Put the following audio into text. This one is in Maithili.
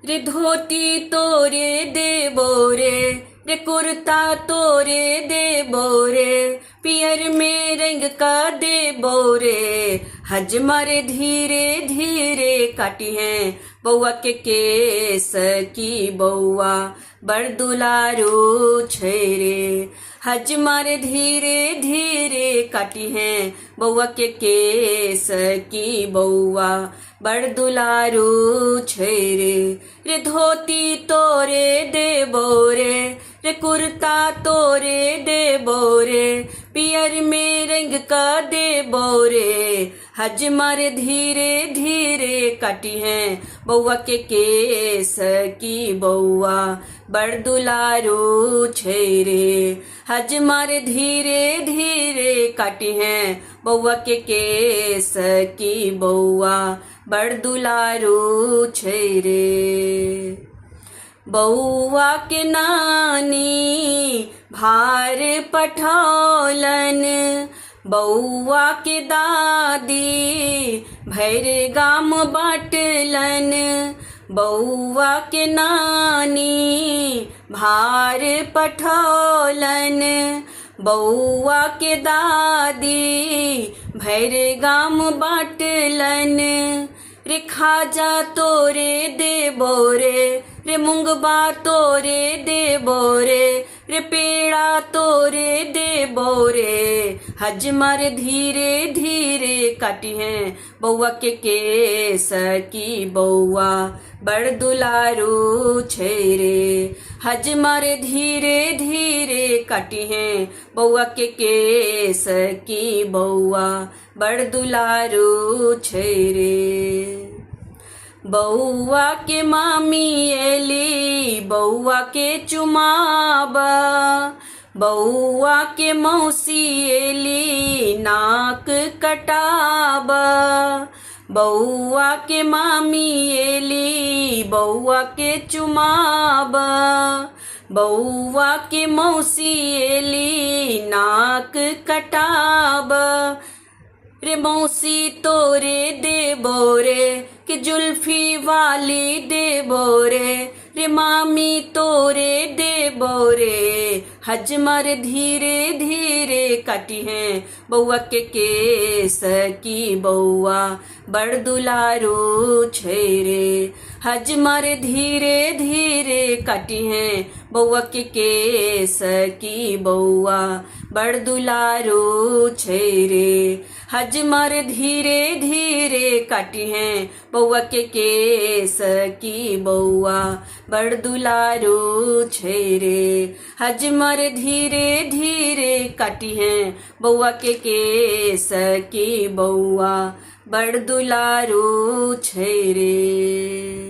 रे धोती तोरे देबो रे, रे कुर्ता तोरे देबो रे, पियर में रंग का देबो रे। हजमा रे धीरे धीरे काटी है बौआ के केस की बौआ बड़ दुलारू छै रे। हजमा रे धीरे धीरे काटी है बौआ के केस की बौआ बड़ दुलारू छै रे। रे धोती तोरे देबो रे, रे कुर्ता तोरे देबो रे, पियर में रंग का देबो रे। हजमा रे धीरे धीरे काटी है बौआ के केस की बौआ बड़ दुलारू छै रे। हजमा रे धीरे धीरे काटी है बौआ के केस की बौआ बड़ दुलारू छै रे। बौआ के नानी भार पठौलन, बौआ के दादी भरि गाम बाँटलन। बौआ के नानी भार पठौलन, बौआ के दादी भरि गाम बाँटलन। रे खाजा तोरे देबो रे, रे मुंगबा तोरे देबो रे, रे पेड़ा तोरे देबो रे। हजमा रे धीरे धीरे काटी है बौआ के केस की बौआ बड़ दुलारू छै रे। हजमा रे धीरे धीरे काटी है बौआ के केस की बौआ बड़ दुलारू छै रे। बौआ के मामी एली बौआ के चुमाबा, बौआ के मौसी एली नाक कटाबा। बौआ के मामी एली बौआ के चुमाबा, बौआ के मौसी एली नाक कटाबा। रे मौसी तोरे देबो रे, कि जुल्फी वाली देबो रे, रे मामी तोरे देबो रे। हजमा रे धीरे धीरे काटी है बौआ के केस की बौआ बड़ दुलारू छै रे। हजमा रे धीरे धीरे काटी है बौआ के केस की बौआ बड़ दुलारू छै रे। हजमा रे धीरे धीरे काटी है बौआ के केस की बौआ बड़ दुलारू छै रे। हजमा रे धीरे धीरे काटी है बौआ के केस की बौआ बड़ दुलारू छै रे।